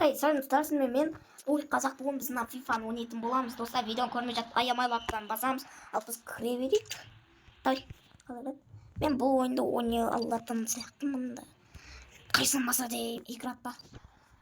Хей, сәлем мен Ой, қазақ. Бүгін біз мына фифаны ойнайтын боламыз, достар. Видеоны көрмей жатып аямай лайктан басамыз. Ал біз кіре берейік. Давай, қалай болады? Мен бұл ойынды ойнай алатын сияқтымын да. Қайсысын баса деп играть па?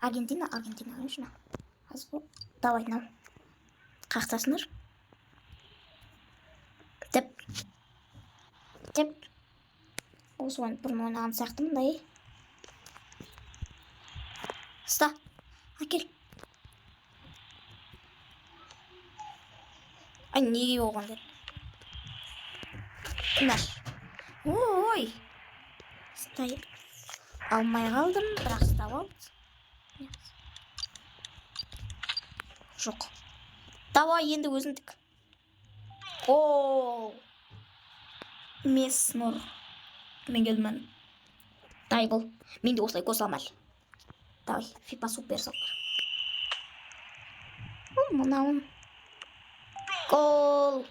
Аргентина, Аргентина, конечно. Аз ғой. Давай, мынау. Қақтасыңдар. Деп. Деп. Осы ойынды бұрын ойнаған сияқтымын да, ей. Ұста. Әкел. Ай, неге болған деді. Наш. Ой. Ұстай алмай қалдым, бірақ ұстап алды. Жоқ. Давай енді өзіңдік. О! Меснұр. Мен келдім. Дай бұл. Мен де осылай гол саламын әлі. Давай, FIFA супер сокер. Мынауын. Гол!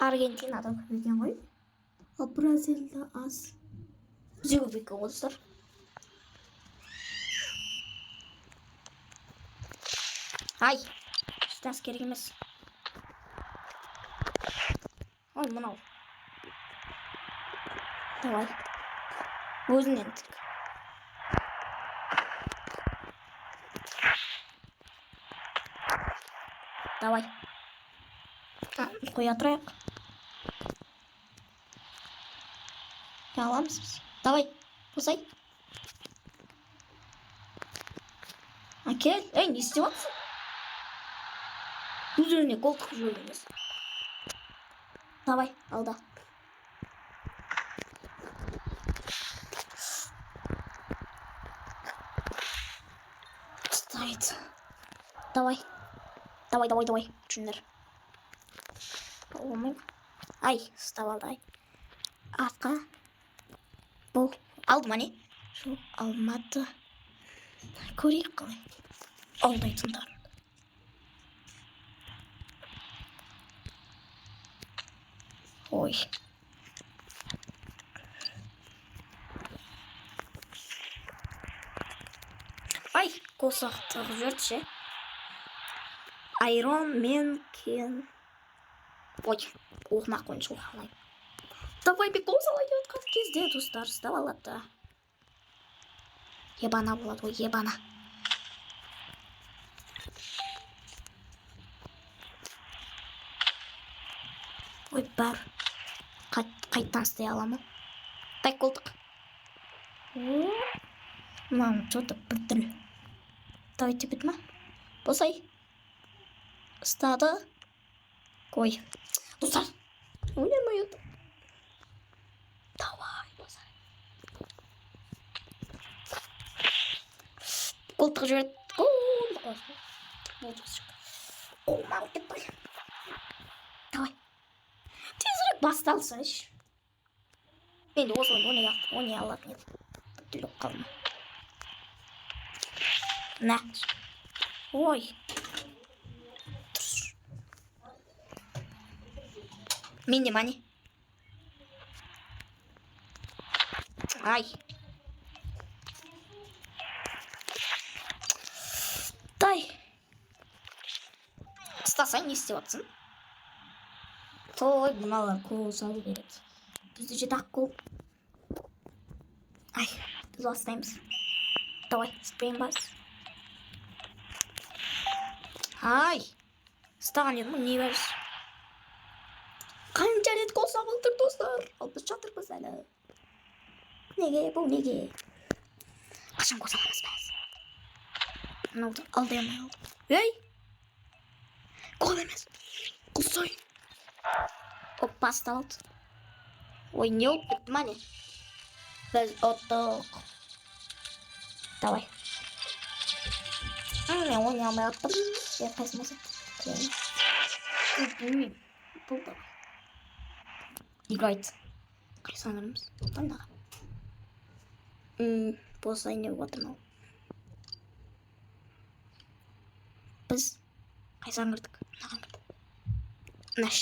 Аргентинада көп екен ғой. Ал Бразилияда аз. Бізде көп екен ғой, достар. Ай! Стас керек емес. Ой, мынау. Давай. Өзіңнен тік. Давай. Қоя тұрайық. Не аламыз біз? Давай, босай. Әкел. Ей, не істеп жатсың? Өз өзіне гол тығып жіберген емес. Давай, алда. Стоит. Давай. Давай, давай, давай. Түсіңдер. Болмай ма? Ай, ұстап алды, ай. Артқа. Бұл. Алды ма не? Жоқ, алмады. Көрейік қалай. Алдайтындар. Ой. Ай, гол тығып жіберді ше. Айрон мен Кен. Ой, оқымай ақ қойыңызшы, оқи алмаймын. Давай, мен гол салайын деп жатқан кезде, достар, ұстап алады. Ебана болады ғой, ебана. Ой, бәр. Қайттан істей аламын. Дай қолтық. Мынау что-то біртүрлі. Давай тебеді ма? Босай. Ұстады. Қой. Достар. Ойнамай отыр. Давай, босай. Қолтық жіберді. Гол. Болды, қолым ауырып кетті. Давай. Тезірек басталсайшы. Мен де осы ойынды ойнай алатын едім. Біртүрлі болып қалдым. На. Ой. Тұршы. Мен де мане. Ай. Дай. Ұстасай, не істеп жатсың? Той, мыналар гол салу керек. Бізде жеті ақ гол. Ай, біз бастаймыз. Давай, спрейн бас. Ай. Ұстаған едім ғой, не бар? Қанша рет гол салып отыр, достар? Ал біз жатырмыз әлі. Неге, бұл неге? Қашан гол саламыз біз? Мынауды алдай алмай қалдым. Ей! Гол емес. Құлсай. Опа, ұсталды. Ой, не болып кетті ма не? Біз ұттық. Давай. Мен ойнай алмай қалыппын. Е, қайсысын басады? Білмеймін. Бұл давай. Играть. Қайсыған кіреміз? Мынаға. Босай, не болып жатыр мынау? Біз қайсыған кірдік? Мынаған кірдік. Наш.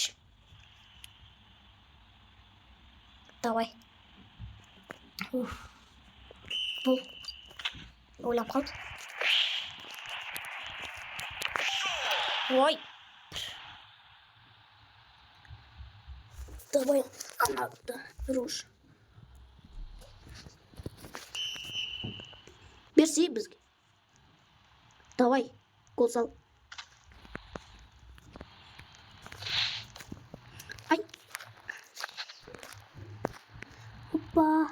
Давай. Уф. Бұл. Ойланып қалды. Ой. Давай, анады, руш. Берсей бізге. Давай, гол сал. Ай. Опа.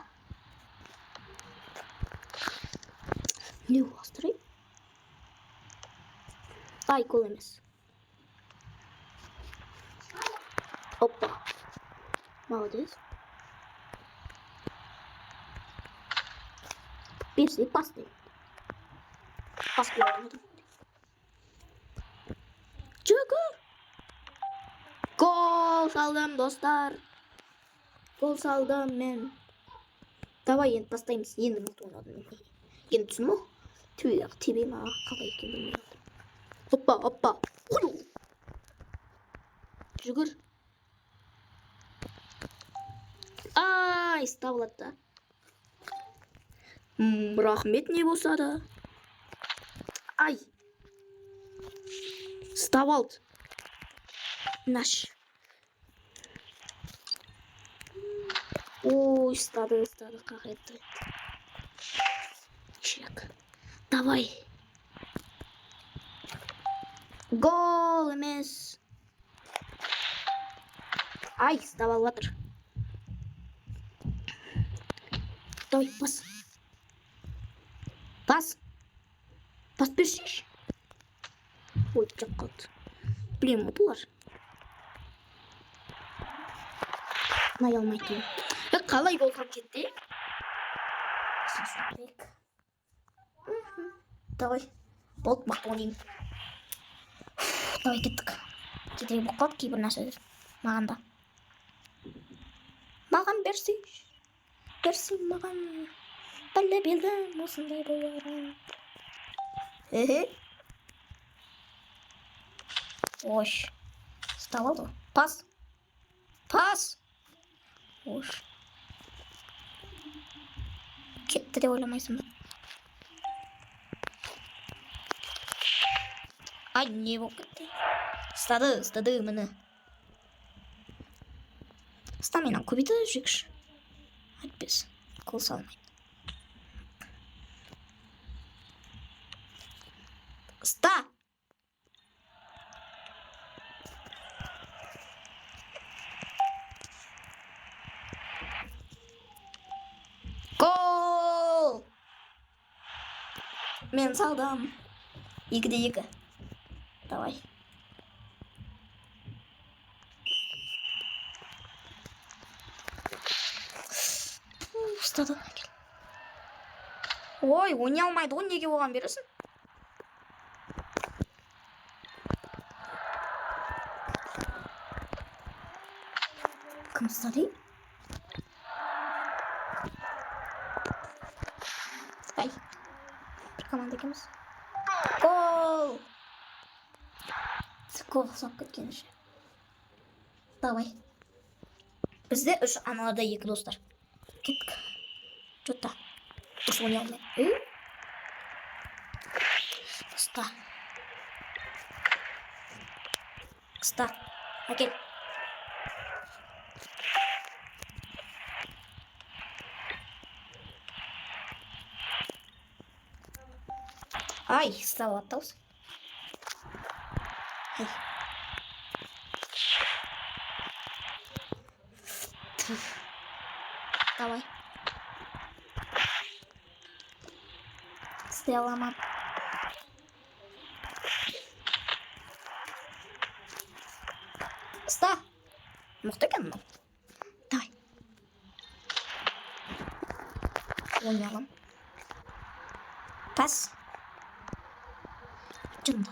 Не острый? Ай, гол емес. Опа. Молодец. Берсей, пас деймін. Пас беремін. Жүгір. Гол салдым, достар. Гол салдым мен. Давай, енді бастаймыз. Енді мықты ойнадым мен. Енді түсіндім ғой. Тебе, тебе ма, қалай екенін білмей жатырмын. Опа, опа. Ой. Жүгір. Ай, ұстап алады да. Рахмет не болса да. Ай. Ұстап алды. Наш. Ой, ұстады, ұстады, қақ етті. Чек. Давай. Гол емес. Ай, ұстап алып жатыр. Давай, бас. Бас. Бас берсейші. Ой, жап қалды. Білемін ғой бұлар. Ұнай алмайтын. Е, қалай гол салып кетті? Сосын. Давай. Болды, мықты ойнаймын. Давай, кеттік. Кетірек болып қалды кейбір нәрселер. Маған да. Маған берсейші. Берсей маған. Біліп едім осындай боларын. Эхе. Ош. Ұстап алды ғой. Пас. Пас. Ош. Кетті деп ойламайсың ба? Ай, не болып кетті? Ұстады, ұстады, міне. Стаминам көбейді, жүрекші. Әйтпес, қол салмайды. Ұста! Гол! Мен салдым. 2-2. Давай. Ұстады. Кел. Ой, ойнай алмайды ғой, неге оған бересің? Кім ұстады? Ай. Бір команда екенбіз. Гол! Гол салып кеткен ше. Давай. Бізде үш, аналарда екі, достар. Кеттік. Че-то. Дұрыс ойнай алмаймын. Е? Ұста. Ұста. Әкел. Ай, ұстап алады да осы. Ай. Түф. Давай. Істей аламын. Ұста. Мықты екен мынау. Давай. Ойнай аламын. Пас. Жынды.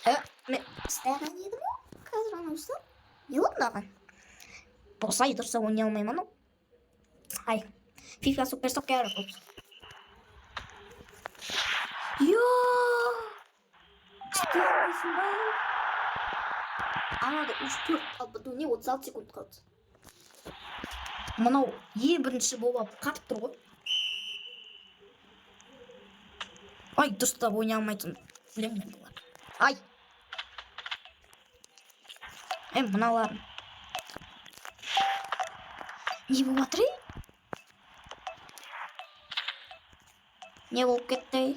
Е, мен ұстаған едім ғой. Қазір анау ұстап. Не болды мынаған? Босай тұрса ойнай алмаймын анау. Ай. FIFA Super Soccer. Упс. Йо! Істей алмайсың ба? Анада 3-4 ал бітуіне 36 секунд қалды. Мынау ең бірінші болып алып қатып тұр ғой. Ай, дұрыстап ойнай алмайтын. Өлемін енді олар. Ай! Е, мыналарын. Не болып жатыр, ей? Не болып кетті, ей?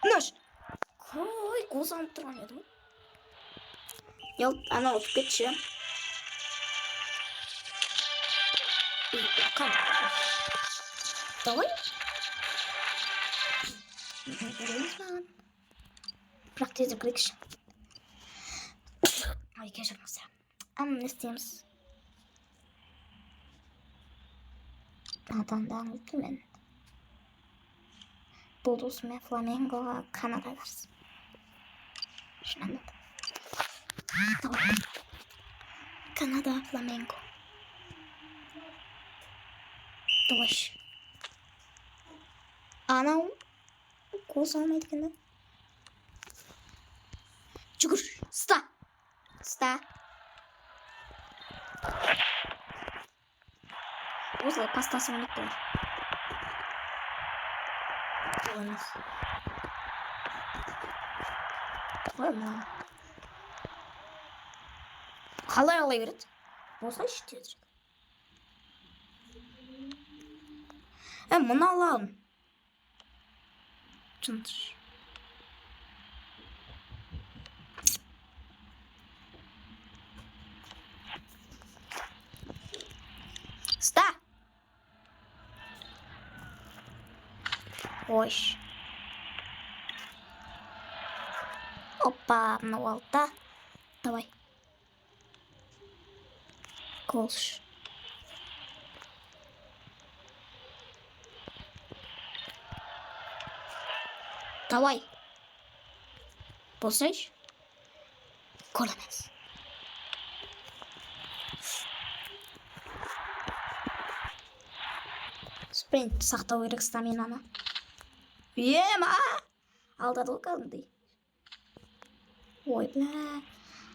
Наш! Қой, гол салынып тұрған еді ғой. Не болды? Анау ұтып кетші. Ей, қандай? Давай. Береміз маған. Бірақ тезірек кірейікші. Ой, кешіріңіз. Не істейміз? Адамдан өттім мен. Болды, осымен Фламенго Канада қарсы. Шынында да. Давай. Канада, Фламенго. Давай. Анау гол салмайды екен да. Жүгір, ұста. Ұста. Осылай пастасы ойнайды бұлар. Бұл емес. Ой, мына. Қалай ала береді? Болсайшы тезірек. Е, мына аламын. Жынтыш. Ұста. Ой. Опа, мынау алды да. Давай. Голш. Давай. Болсайшы. Гол емес. Спринт сақтау керек, стаминаны. Ема! Алдады ғой кәдімгідей. Ой, бля.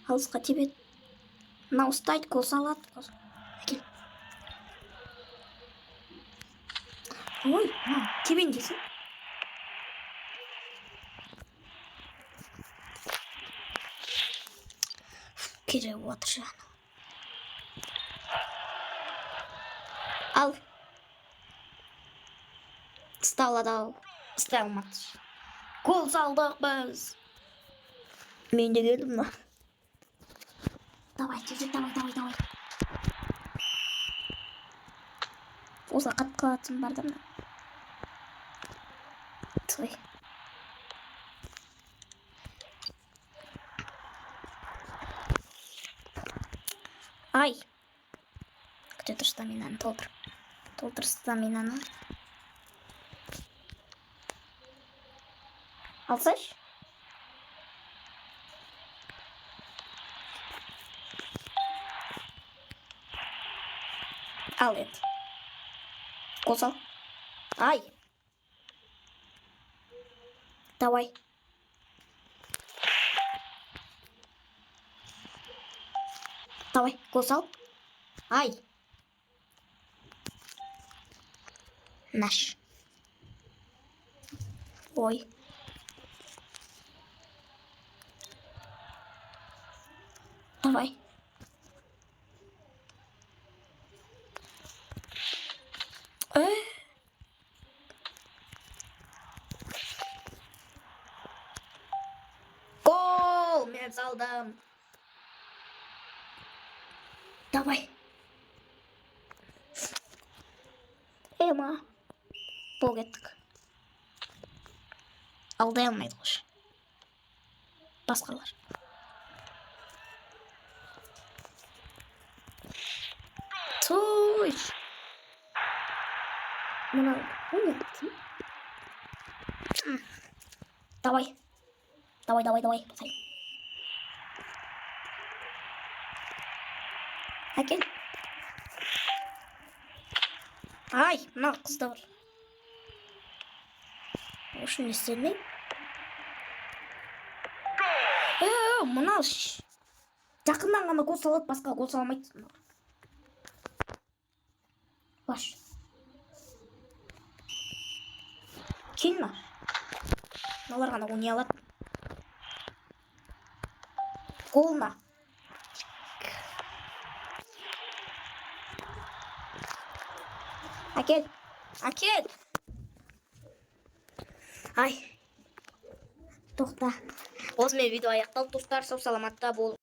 Алысқа тебеді. Мынау ұстайды, гол салады. Әкел. Ой, мынау тебен десін. Керек болып жатыр жаңа. Ал. Ұста алады ау. Ұстай алмады. Гол салдық біз. Мен де келдім мына. Давай, тезірек, давай, давай, давай. Осылай қатып қалатын бар да мына. Той. Ай. Күте тұр, стаминаны толтыр. Толтыр стаминаны. Алсайшы. Ал енді. Гол сал. Ай. Давай. Давай, гол сал. Ай. Наш. Ой. Давай. Э? Гол! Мен салдым. Давай. Ема. Бол, кеттік. Алдай алмайды ғой. Басқалар. Той. Мынау не? Давай. Давай, давай, давай. Басай. Әкел. Ай, мына қыз да бар. Үшін не істедім? Е, мынау жақыннан ғана гол салады, басқа гол сала алмайды. Баш. Кел ма? Мыналар ғана ойнай алады. Гол ма? Әкел. Әкел. Ай. Тоқта. Осымен видео аяқталды, достар. Сау саламатта бол.